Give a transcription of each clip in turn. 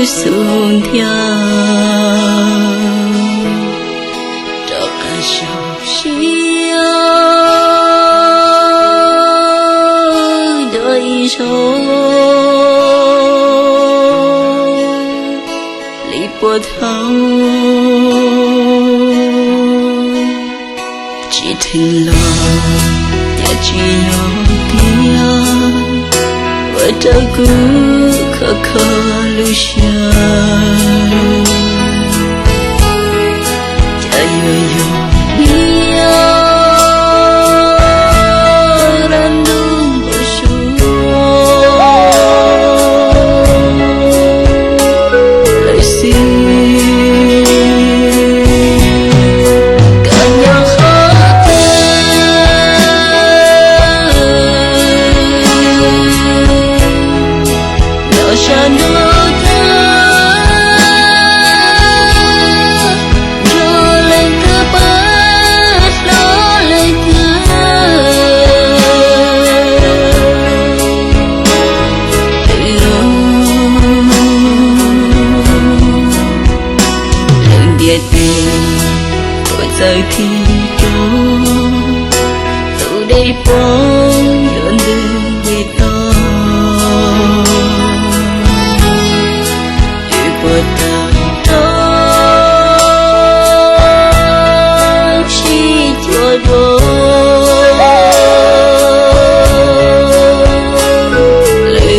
xub ntiag rov qab sau siab dua ib zaug li puag thaum tsis dheev los, cas tsis yog tiag, ua rau kuv kho kho lub siab. Cas yuav yog tiag, lub ntuj npau suav lawm xwb. Koj nyob qhov twg los sab ntuj twg, nrog leej twg pab hlob leej twg twb los. Lub ntiaj teb puas txawj thim rau, tus dej poob yuav ntws nce toj, es puas tau rau sib cuag dua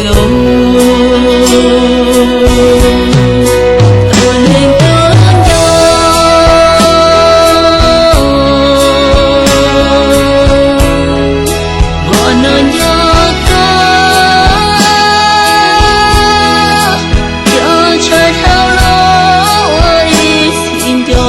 lawm os. Tus neeg tuaj nco, hmo no nco koj, cov tshav dhau los ua ib txhis nco.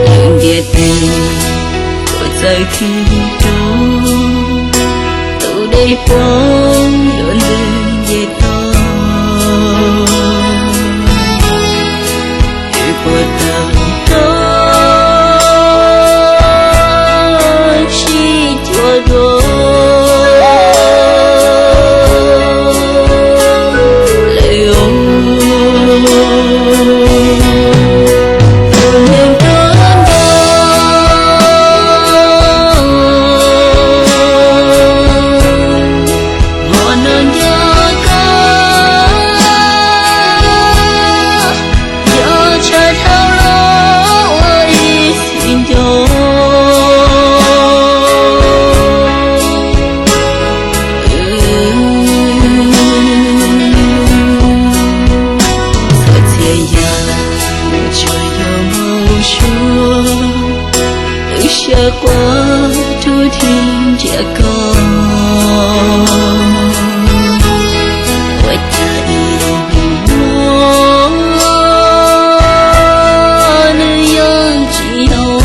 Lub ntiaj teb puas txawj thim rau, tus dej poob yuav ntws nce toj, es puas tau rau sib cuag dua lawm os. Tus neeg tuaj nco, hmo no nco koj, cov tshav dhau los ua ib txhis nco. Txhua txhia yam tsuas yog npau suav, lub siab quaj rub dhia ntsia koj. Ua cas ib hnub no nws yeej tsis yog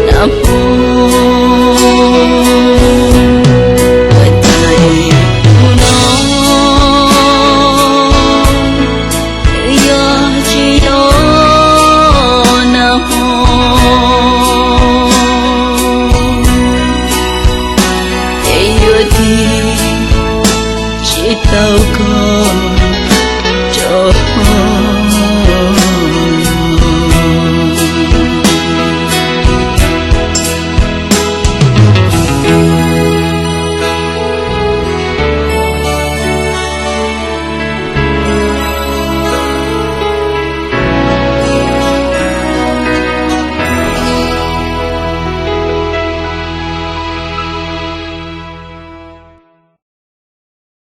nag hmo. Ua cas ib hnub no nws yeej tsis yog nag hmo. Es yuav tig tsis tau koj